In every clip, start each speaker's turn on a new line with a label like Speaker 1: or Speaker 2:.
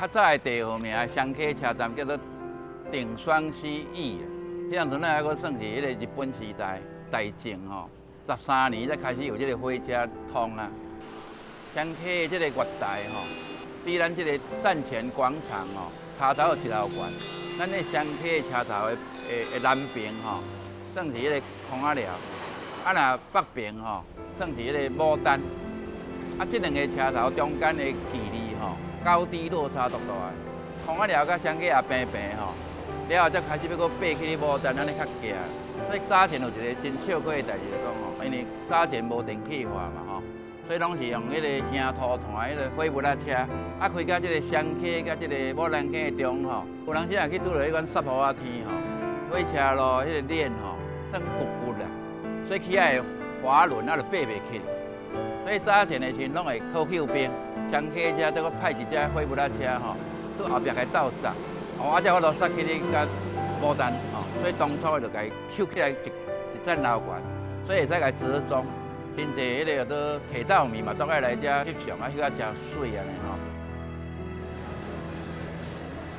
Speaker 1: 較早的地號名雙溪車站叫做定雙溪驛。彼當陣咱猶閣算是彼个日本時代大正吼13年才開始有這个火車通啊。雙溪的這个月台吼，比咱這个站前廣場吼，車頭有一樓懸。咱的雙溪車頭的南邊吼，算是彼个空仔寮；啊，若北邊吼，算是彼个牡丹。啊，這兩个車頭中間的距離吼，高低落差足大的。空仔寮佮雙溪也平平吼，了後才開始欲閣爬去牡丹，按呢較行。所以早前有一个真笑話的代誌，就講吼，因為早前無電氣化嘛吼，所以攏是用彼个興塗炭彼个火木仔車，啊開到這个雙溪佮這个牡丹坑的中吼，有當時若去拄著彼款雪雨仔天吼，火車路彼个鏈吼算骨骨啦，所以起來的滑輪啊就爬袂起。所以早前的時陣攏會討救兵，雙溪遮再閣派一隻火木仔車吼，佇後壁共鬥捒，哦，啊才有法度捒去咧佮牡丹吼，所以當初就共抾起來一層樓懸，所以會使共折中。真濟彼个叫做鐵道迷嘛，足愛來遮翕相啊，翕啊誠媠按呢吼。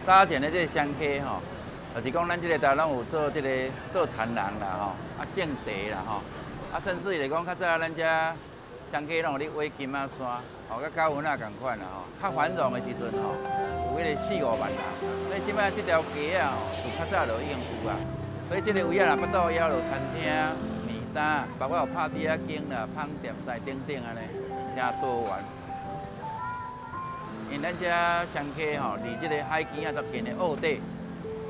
Speaker 1: 早前的這个雙溪吼，就是講咱這个台攏有做這个做田人啦吼，啊種茶啦吼，啊甚至來講較早咱遮雙溪攏有咧挖金仔山，吼，佮九份仔仝款啦吼。較繁榮的時陣吼，有彼个四五萬人，所以這擺這條街仔吼，自較早就已經有啊。所以這个位仔若腹肚枵，就餐廳、麵擔，包括有拍豬仔間啦、芳店、啥等等按呢，誠多元。因咱遮雙溪吼，離這个海墘仔足近的澳底，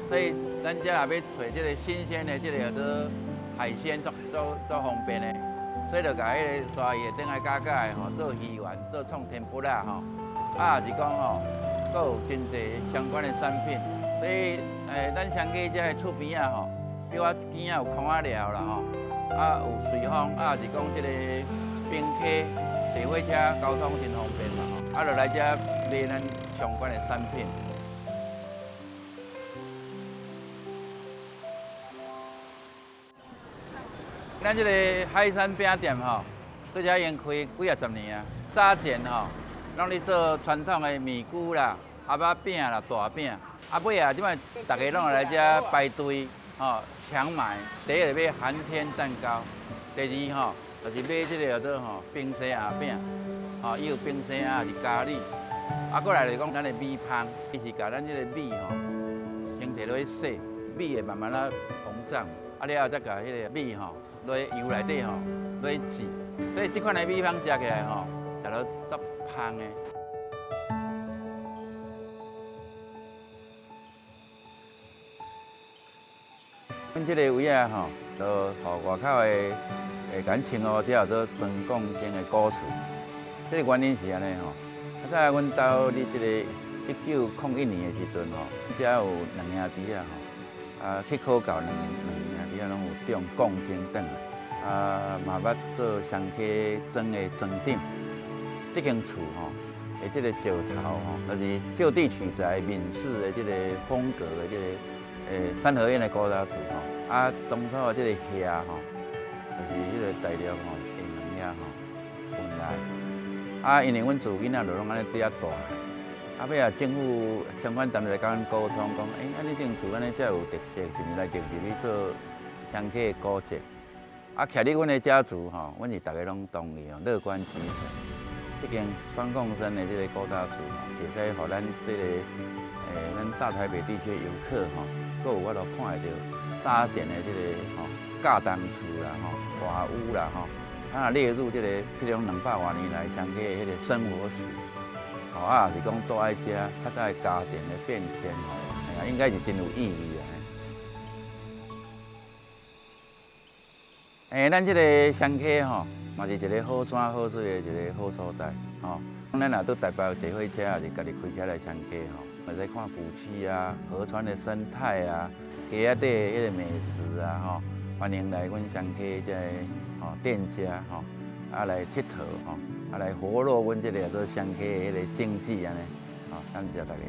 Speaker 1: 所以咱遮也欲揣這个新鮮的這个叫做海鮮，足足足方便的。所以就共彼个鯊魚的頂來加加的吼，做魚丸、做創天婦羅吼，啊，也是講吼，閣有真濟相關的產品。所以，咱雙溪遮的厝邊仔吼，比我墘仔有空仔寮啦吼，啊有瑞豐，啊也是講這个平溪坐火車交通真方便嘛吼，啊就來遮買咱相關的產品。咱這个海山餅店吼，佇遮已經開幾仔十年啊。早前吼，攏咧做傳統的麵龜啦、餡仔餅啦、大餅。啊尾啊，這擺逐家攏會來遮排隊吼搶買。第一個買寒天蛋糕，第二吼就是買這個叫做吼冰西餡餅，吼伊有冰西餡是咖喱。啊，閣來就是講咱的米芳，伊是共咱這個米吼先提落去洗，米會慢慢仔膨脹，啊了後才共彼个米吼落去油內底吼落去煮，所以這款的米芳食起來吼，食落足芳的。阮這个位仔吼，就予外口的會共稱呼叫做曾貢生的古厝。這个原因是按呢吼，較早阮兜佇這个1901年的時陣吼，遮有兩兄弟仔吼，啊去考到兩兄弟仔攏有中貢生轉來，啊嘛捌做雙溪莊的莊長。這間厝吼，的這个石頭吼，就是就地取材閩式的這个風格的這个三合院的古早厝吼。啊，當初的這个瓦吼，就是彼个大陸吼下門遐吼運來。啊，因為阮自囡仔就攏按呢佇遐大，啊尾仔政府相關單位來共阮溝通，講，欸，啊你這間厝按呢遮有特色，是毋是來納入去做雙溪的古蹟？啊，徛佇阮的家族吼，阮是逐家攏同意哦，樂觀其成。這間雙貢生的這个古早厝吼，會使予咱這个咱大台北地區的遊客吼，閣有法度看會著早前的這个吼教堂厝啦吼、大屋啦吼，啊列入這个這種200外年來雙溪的彼个生活史，吼啊，也是講住佇遮較早的家庭的變遷吼，哎呀，應該是真有意義啊。咱這个雙溪吼，嘛是一个好山好水的一个好所在，吼。咱若佇台北坐火車，抑是家己開車來雙溪吼，會使看古蹟啊、河川的生態啊、街仔底的彼個美食啊，吼。歡迎來阮雙溪這个吼店家吼，啊來𨑨迌吼，啊來活絡阮這个叫做雙溪的彼個經濟按呢，吼，感謝大家。